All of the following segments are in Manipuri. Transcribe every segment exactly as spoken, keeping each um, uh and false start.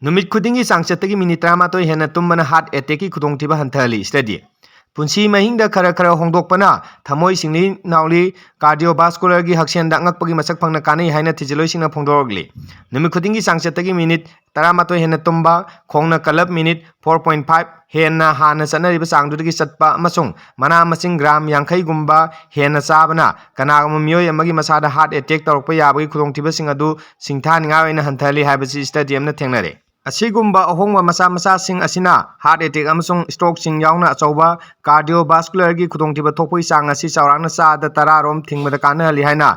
ꯅꯨꯃꯤꯠ ꯈꯨꯗꯤꯡꯒꯤ ꯆꯥꯡꯆꯠꯇꯒꯤ ꯃꯤꯅꯤꯠ ꯇꯔꯥꯃꯥꯊꯣꯏ ꯍꯦꯟꯅ ꯇꯨꯝꯕꯅ heart attackꯀꯤ ꯈꯨꯗꯣꯡꯊꯤꯕ ꯍꯟꯊꯍꯜꯂꯤ꯫ Study: ꯄꯨꯟꯁꯤ ꯃꯍꯤꯡꯗ ꯈꯔ ꯈꯔ ꯍꯣꯡꯗꯣꯛꯄꯅ ꯊꯃꯣꯏ ꯁꯤꯡꯂꯤ ꯅꯥꯎꯂꯤ, cardiovascularꯒꯤ ꯍꯛꯁꯦꯜꯗ ꯑꯉꯛꯄꯒꯤ ꯃꯁꯛ ꯐꯪꯅ ꯀꯥꯟꯅꯩ ꯍꯥꯏꯅ ꯊꯤꯖꯤꯜꯂꯣꯏꯁꯤꯡꯅ ꯐꯣꯡꯗꯣꯔꯛꯂꯤ꯫ ꯅꯨꯃꯤꯠ ꯈꯨꯗꯤꯡꯒꯤ ꯆꯥꯡꯆꯠꯇꯒꯤ ꯃꯤꯅꯤꯠ ꯇꯔꯥꯃꯥꯊꯣꯏ ꯍꯦꯟꯅ ꯇꯨꯝꯕ, ꯈꯣꯡꯅ ꯀꯂꯞ ꯃꯤꯅꯤꯠ ꯐꯣꯔ ꯄꯣꯏꯟ ꯐꯥꯏꯚ ꯍꯦꯟꯅ ꯍꯥꯟꯅ ꯆꯠꯅꯔꯤꯕ ꯆꯥꯡꯗꯨꯗꯒꯤ ꯆꯠꯄ ꯑꯃꯁꯨꯡ ꯃꯅꯥ ꯃꯁꯤꯡ ꯒ꯭ꯔꯥꯝ ꯌꯥꯡꯈꯩꯒꯨꯝꯕ ꯍꯦꯟꯅ ꯆꯥꯕꯅ ꯀꯅꯥꯒꯨꯝꯕ ꯃꯤꯑꯣꯏ ꯑꯃꯒꯤ ꯃꯁꯥꯗ heart attack ꯇꯧꯔꯛꯄ ꯌꯥꯕꯒꯤ ꯈꯨꯗꯣꯡꯊꯤꯕꯁꯤꯡ ꯑꯗꯨ ꯁꯤꯡꯊꯥꯅꯤꯡꯉꯥꯏ ꯑꯣꯏꯅ ꯍꯟꯊꯍꯜꯂꯤ ꯍꯥꯏꯕꯁꯤ study ꯑꯃꯅ ꯊꯦꯡꯅꯔꯦ꯫ ꯑꯁꯤꯒꯨꯝꯕ ꯑꯍꯣꯡꯕ ꯃꯆꯥ ꯃꯆꯥꯁꯤꯡ ꯑꯁꯤꯅ heart attack ꯑꯃꯁꯨꯡ strokeꯁꯤꯡ ꯌꯥꯎꯅ ꯑꯆꯧꯕ cardiovascularꯒꯤ ꯈꯨꯗꯣꯡꯊꯤꯕ ꯊꯣꯛꯄꯒꯤ ꯆꯥꯡ ꯑꯁꯤ ꯆꯥꯎꯔꯥꯛꯅ ꯆꯥꯗ ꯇꯔꯥ ꯔꯣꯝ ꯊꯤꯡꯕꯗ ꯀꯥꯟꯅꯍꯜꯂꯤ ꯍꯥꯏꯅ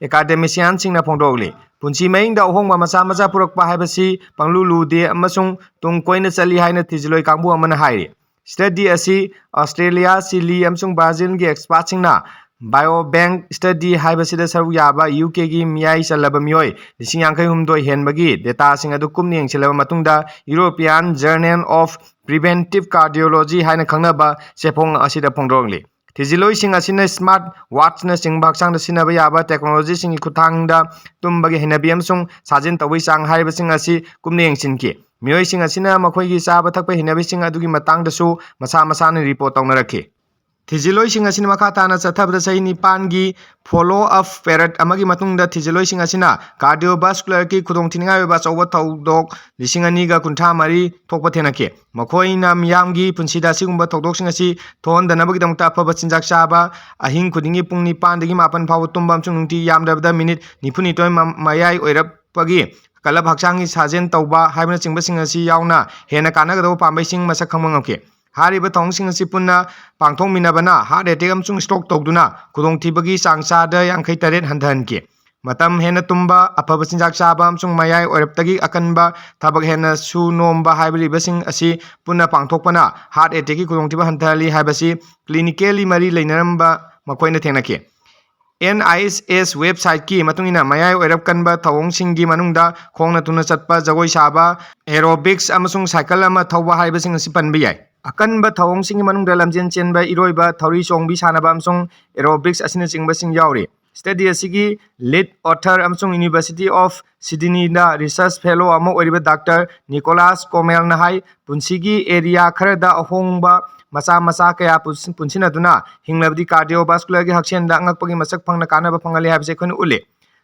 academicianꯁꯤꯡꯅ ꯐꯣꯡꯗꯣꯛꯂꯤ꯫ ꯄꯨꯟꯁꯤ ꯃꯍꯤꯡꯗ ꯑꯍꯣꯡꯕ ꯃꯆꯥ ꯃꯆꯥ ꯄꯨꯔꯛꯄ ꯍꯥꯏꯕꯁꯤ ꯄꯪꯂꯨ ꯂꯨꯗꯦ ꯑꯃꯁꯨꯡ ꯇꯨꯡ ꯀꯣꯏꯅ ꯆꯠꯂꯤ ꯍꯥꯏꯅ ꯊꯤꯖꯤꯜꯂꯣꯏ ꯀꯥꯡꯕꯨ ꯑꯃꯅ ꯍꯥꯏꯔꯤ꯫ Study ꯑꯁꯤ Australia, Chile ꯑꯃꯁꯨꯡ Brazilꯒꯤ expertꯁꯤꯡꯅ Biobank study ꯍꯥꯏꯕꯁꯤꯗ ꯁꯔꯨꯛ ꯌꯥꯕ UKꯒꯤ ꯃꯤꯌꯥꯏ ꯆꯜꯂꯕ ꯃꯤꯑꯣꯏ ꯂꯤꯁꯤꯡ ꯌꯥꯡꯈꯩ ꯍꯨꯝꯗꯣꯏ ꯍꯦꯟꯕꯒꯤ dataꯁꯤꯡ ꯑꯗꯨ ꯀꯨꯞꯅ ꯌꯦꯡꯁꯤꯜꯂꯕ ꯃꯇꯨꯡꯗ European Journal of Preventive Cardiology ꯍꯥꯏꯅ ꯈꯪꯅꯕ ꯆꯦꯐꯣꯡ ꯑꯁꯤꯗ ꯐꯣꯡꯗꯣꯔꯛꯂꯤ꯫ ꯊꯤꯖꯤꯜꯂꯣꯏꯁꯤꯡ ꯑꯁꯤꯅ smart watchꯅꯆꯤꯡꯕ ꯍꯛꯆꯥꯡꯗ ꯁꯤꯖꯤꯟꯅꯕ ꯌꯥꯕ technologyꯁꯤꯡꯒꯤ ꯈꯨꯠꯊꯥꯡꯗ ꯇꯨꯝꯕꯒꯤ ꯍꯩꯅꯕꯤ ꯑꯃꯁꯨꯡ ꯁꯥꯖꯦꯜ ꯇꯧꯕꯒꯤ ꯆꯥꯡ ꯍꯥꯏꯔꯤꯕꯁꯤꯡ ꯑꯁꯤ ꯀꯨꯞꯅ ꯌꯦꯡꯁꯤꯟꯈꯤ꯫ ꯃꯤꯑꯣꯏꯁꯤꯡ ꯑꯁꯤꯅ ꯃꯈꯣꯏꯒꯤ ꯆꯥꯕ ꯊꯛꯄ ꯍꯩꯅꯕꯤꯁꯤꯡ ꯑꯗꯨꯒꯤ ꯃꯇꯥꯡꯗꯁꯨ ꯃꯁꯥ ꯃꯁꯥꯅ report ꯇꯧꯅꯔꯛꯈꯤ꯫ ꯊꯤꯖꯤꯜꯂꯣꯏꯁꯤꯡ ꯑꯁꯤꯅ ꯃꯈꯥ ꯇꯥꯅ ꯆꯠꯊꯕꯗ ꯆꯍꯤ ꯅꯤꯄꯥꯟꯒꯤ follow up period ꯑꯃꯒꯤ ꯃꯇꯨꯡꯗ ꯊꯤꯖꯤꯜꯂꯣꯏꯁꯤꯡ ꯑꯁꯤꯅ cardiovascularꯒꯤ ꯈꯨꯗꯣꯡꯊꯤꯅꯤꯡꯉꯥꯏ ꯑꯣꯏꯕ ꯑꯆꯧꯕ ꯊꯧꯗꯣꯛ ꯂꯤꯁꯤꯡ ꯑꯅꯤꯒ ꯀꯨꯟꯊ꯭ꯔꯥ ꯃꯔꯤ ꯊꯣꯛꯄ ꯊꯦꯡꯅꯈꯤ꯫ ꯃꯈꯣꯏꯅ ꯃꯤꯌꯥꯝꯒꯤ ꯄꯨꯟꯁꯤꯗ ꯑꯁꯤꯒꯨꯝꯕ ꯊꯧꯗꯣꯛꯁꯤꯡ ꯑꯁꯤ ꯊꯣꯛꯍꯟꯗꯅꯕꯒꯤꯗꯃꯛꯇ ꯑꯐꯕ ꯆꯤꯟꯖꯥꯛ ꯆꯥꯕ, ꯑꯍꯤꯡ ꯈꯨꯗꯤꯡꯒꯤ ꯄꯨꯡ ꯅꯤꯄꯥꯟꯗꯒꯤ ꯃꯥꯄꯟ ꯐꯥꯎꯕ ꯇꯨꯝꯕ ꯑꯃꯁꯨꯡ ꯅꯨꯡꯇꯤ ꯌꯥꯝꯗ꯭ꯔꯕꯗ ꯃꯤꯅꯤꯠ ꯅꯤꯐꯨꯅꯤꯊꯣꯏ ꯃ-, ꯃꯌꯥꯏ ꯑꯣꯏꯔꯛꯄꯒꯤ ꯀꯂꯕ ꯍꯛꯆꯥꯡꯒꯤ ꯁꯥꯖꯦꯜ ꯇꯧꯕ ꯍꯥꯏꯕꯅꯆꯤꯡꯕꯁꯤꯡ ꯑꯁꯤ ꯌꯥꯎꯅ ꯍꯦꯟꯅ ꯀꯥꯟꯅꯒꯗꯕ ꯄꯥꯝꯕꯩꯁꯤꯡ ꯃꯁꯛ ꯈꯪꯕ ꯉꯝꯈꯤ꯫ ꯍꯥꯏꯔꯤꯕ ꯊꯧꯑꯣꯡꯁꯤꯡ ꯑꯁꯤ ꯄꯨꯟꯅ ꯄꯥꯡꯊꯣꯛꯃꯤꯟꯅꯕꯅ heart attack ꯑꯃꯁꯨꯡ stroke ꯇꯧꯗꯨꯅ ꯈꯨꯗꯣꯡꯊꯤꯕꯒꯤ ꯆꯥꯡ ꯆꯥꯗ ꯌꯥꯡꯈꯩ ꯇꯔꯦꯠ ꯍꯟꯊꯍꯟꯈꯤ꯫ ꯃꯇꯝ ꯍꯦꯟꯅ ꯇꯨꯝꯕ, ꯑꯐꯕ ꯆꯤꯟꯖꯥꯛ ꯆꯥꯕ ꯑꯃꯁꯨꯡ ꯃꯌꯥꯏ ꯑꯣꯏꯔꯞꯇꯒꯤ ꯑꯀꯟꯕ ꯊꯕꯛ ꯍꯦꯟꯅ ꯁꯨ ꯅꯣꯝꯕ ꯍꯥꯏꯔꯤꯕꯁꯤꯡ ꯑꯁꯤ ꯄꯨꯟꯅ ꯄꯥꯡꯊꯣꯛꯄꯅ heart attackꯀꯤ ꯈꯨꯗꯣꯡꯊꯤꯕ ꯍꯟꯊꯍꯜꯂꯤ ꯍꯥꯏꯕꯁꯤ clinically ꯃꯔꯤ ꯂꯩꯅꯔꯝꯕ ꯃꯈꯣꯏꯅ ꯊꯦꯡꯅꯈꯤ꯫ NICH websiteꯀꯤ ꯃꯇꯨꯡ ꯏꯟꯅ, ꯃꯌꯥꯏ ꯑꯣꯏꯔꯞ ꯀꯟꯕ ꯊꯧꯑꯣꯡꯁꯤꯡꯒꯤ ꯃꯅꯨꯡꯗ ꯈꯣꯡꯅ ꯊꯨꯅ ꯆꯠꯄ, ꯖꯒꯣꯏ ꯁꯥꯕ, aerobics ꯑꯃꯁꯨꯡ cycle ꯑꯃ ꯊꯧꯕ ꯍꯥꯏꯕꯁꯤꯡ ꯑꯁꯤ ꯄꯟꯕ ꯌꯥꯏ꯫ ꯑꯀꯟꯕ ꯊꯧꯑꯣꯡꯁꯤꯡꯒꯤ ꯃꯅꯨꯡꯗ ꯂꯝꯖꯦꯟ ꯆꯦꯟꯕ, ꯏꯔꯣꯏꯕ, ꯊꯧꯔꯤ ꯆꯣꯡꯕꯤ ꯁꯥꯟꯅꯕ ꯑꯃꯁꯨꯡ aerobics ꯑꯁꯤꯅꯆꯤꯡꯕꯁꯤꯡ ꯌꯥꯎꯔꯤ꯫ Study ꯑꯁꯤꯒꯤ lead author ꯑꯃꯁꯨꯡ University of Sydneyꯗ research fellow ꯑꯃ ꯑꯣꯏꯔꯤꯕ Doctor Nicholas Komelꯅ ꯍꯥꯏ, ꯄꯨꯟꯁꯤꯒꯤ area ꯈꯔꯗ ꯑꯍꯣꯡꯕ ꯃꯆꯥ ꯃꯆꯥ ꯀꯌꯥ ꯄꯨꯟꯁꯤ-, ꯄꯨꯟꯁꯤꯟꯅꯗꯨꯅ ꯍꯤꯡꯂꯕꯗꯤ cardiovascularꯒꯤ ꯍꯛꯁꯦꯜꯗ ꯑꯉꯛꯄꯒꯤ ꯃꯁꯛ ꯐꯪꯅ ꯀꯥꯟꯅꯕ ꯐꯪꯍꯜꯂꯤ ꯍꯥꯏꯕꯁꯤ ꯑꯩꯈꯣꯏꯅ ꯎꯠꯂꯤ꯫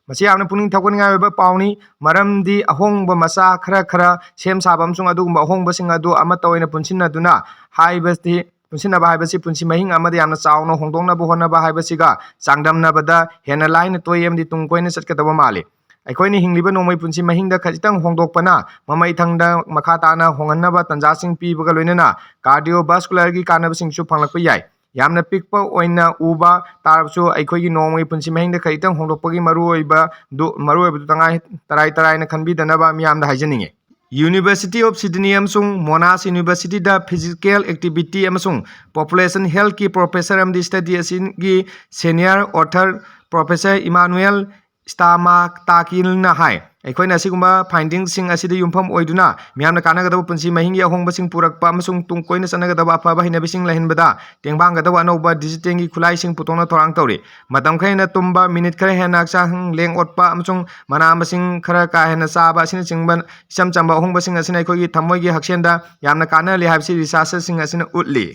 ꯃꯁꯤ ꯌꯥꯝꯅ ꯄꯨꯛꯅꯤꯡ ꯊꯧꯒꯠꯅꯤꯡꯉꯥꯏ ꯑꯣꯏꯕ ꯄꯥꯎꯅꯤ, ꯃꯔꯝꯗꯤ ꯑꯍꯣꯡꯕ ꯃꯆꯥ ꯈꯔ ꯈꯔ ꯁꯦꯝ ꯁꯥꯕ ꯑꯃꯁꯨꯡ ꯑꯗꯨꯒꯨꯝꯕ ꯑꯍꯣꯡꯕꯁꯤꯡ ꯑꯗꯨ ꯑꯃꯠꯇ ꯑꯣꯏꯅ ꯄꯨꯟꯁꯤꯟꯅꯗꯨꯅ ꯍꯥꯏꯕꯁꯤ, ꯄꯨꯟꯁꯤꯟꯅꯕ ꯍꯥꯏꯕꯁꯤ ꯄꯨꯟꯁꯤ ꯃꯍꯤꯡ ꯑꯃꯗ ꯌꯥꯝꯅ ꯆꯥꯎꯅ ꯍꯣꯡꯗꯣꯛꯅꯕ ꯍꯣꯠꯅꯕ ꯍꯥꯏꯕꯁꯤꯒ ꯆꯥꯡꯗꯝꯅꯕꯗ ꯍꯦꯟꯅ ꯂꯥꯏꯅ ꯇꯣꯏ ꯑꯃꯗꯤ ꯇꯨꯡ ꯀꯣꯏꯅ ꯆꯠꯀꯗꯕ ꯃꯥꯜꯂꯤ꯫ ꯑꯩꯈꯣꯏꯅ ꯍꯤꯡꯂꯤꯕ ꯅꯣꯡꯃꯩ ꯄꯨꯟꯁꯤ ꯃꯍꯤꯡꯗ ꯈꯖꯤꯛꯇꯪ ꯍꯣꯡꯗꯣꯛꯄꯅ ꯃꯃꯩ ꯊꯪꯗ ꯃꯈꯥ ꯇꯥꯅ ꯍꯣꯡꯍꯟꯅꯕ ꯇꯥꯟꯖꯥꯁꯤꯡ ꯄꯤꯕꯒ ꯂꯣꯏꯅꯅ cardiovascularꯒꯤ ꯀꯥꯟꯅꯕꯁꯤꯡꯁꯨ ꯐꯪꯂꯛꯄ ꯌꯥꯏ꯫ ꯌꯥꯝꯅ ꯄꯤꯛꯄ ꯑꯣꯏꯅ ꯎꯕ ꯇꯥꯔꯕꯁꯨ ꯑꯩꯈꯣꯏꯒꯤ ꯅꯣꯡꯃꯒꯤ ꯄꯨꯟꯁꯤ ꯃꯍꯤꯡꯗ ꯈꯖꯤꯛꯇꯪ ꯍꯣꯡꯗꯣꯛꯄꯒꯤ ꯃꯔꯨꯑꯣꯏꯕꯗꯨ, ꯃꯔꯨꯑꯣꯏꯕꯗꯨ ꯇꯉꯥꯏ, ꯇꯔꯥꯏ ꯇꯔꯥꯏꯅ ꯈꯟꯕꯤꯗꯅꯕ ꯃꯤꯌꯥꯝꯗ ꯍꯥꯏꯖꯅꯤꯡꯉꯤ꯫ University of Sydney ꯑꯃꯁꯨꯡ Monash Universityꯗ physical activity ꯑꯃꯁꯨꯡ population healthꯀꯤ professor ꯑꯃꯗꯤ study ꯑꯁꯤꯒꯤ senior author professor Emmanuel Stamatakilꯅ ꯍꯥꯏ, ꯑꯩꯈꯣꯏꯅ ꯑꯁꯤꯒꯨꯝꯕ findingꯁꯤꯡ ꯑꯁꯤꯗ ꯌꯨꯝꯐꯝ ꯑꯣꯏꯗꯨꯅ ꯃꯤꯌꯥꯝꯅ ꯀꯥꯟꯅꯒꯗꯕ ꯄꯨꯟꯁꯤ ꯃꯍꯤꯡꯒꯤ ꯑꯍꯣꯡꯕꯁꯤꯡ ꯄꯨꯔꯛꯄ ꯑꯃꯁꯨꯡ ꯇꯨꯡ ꯀꯣꯏꯅ ꯆꯠꯅꯒꯗꯕ ꯑꯐꯕ ꯍꯩꯅꯕꯤꯁꯤꯡ ꯂꯩꯍꯟꯕꯗ ꯇꯦꯡꯕꯥꯡꯒꯗꯕ ꯑꯅꯧꯕ digitalꯒꯤ ꯈꯨꯠꯂꯥꯏꯁꯤꯡ ꯄꯨꯊꯣꯛꯅ ꯊꯧꯔꯥꯡ ꯇꯧꯔꯤ꯫ ꯃꯇꯝ ꯈꯔ ꯍꯦꯟꯅ ꯇꯨꯝꯕ, minute ꯈꯔ ꯍꯦꯟꯅ ꯍꯛꯆꯥꯡ ꯂꯦꯡ ꯑꯣꯠꯄ ꯑꯃꯁꯨꯡ ꯃꯅꯥ ꯃꯁꯤꯡ ꯈꯔ ꯀꯥ ꯍꯦꯟꯅ ꯆꯥꯕ ꯑꯁꯤꯅꯆꯤꯡꯕ ꯏꯆꯝ ꯆꯝꯕ ꯑꯍꯣꯡꯕꯁꯤꯡ ꯑꯁꯤꯅ ꯑꯩꯈꯣꯏꯒꯤ ꯊꯃꯣꯏꯒꯤ ꯍꯛꯁꯦꯜꯗ ꯌꯥꯝꯅ ꯀꯥꯟꯅꯍꯜꯂꯤ ꯍꯥꯏꯕꯁꯤ researchꯁꯤꯡ ꯑꯁꯤꯅ ꯎꯠꯂꯤ꯫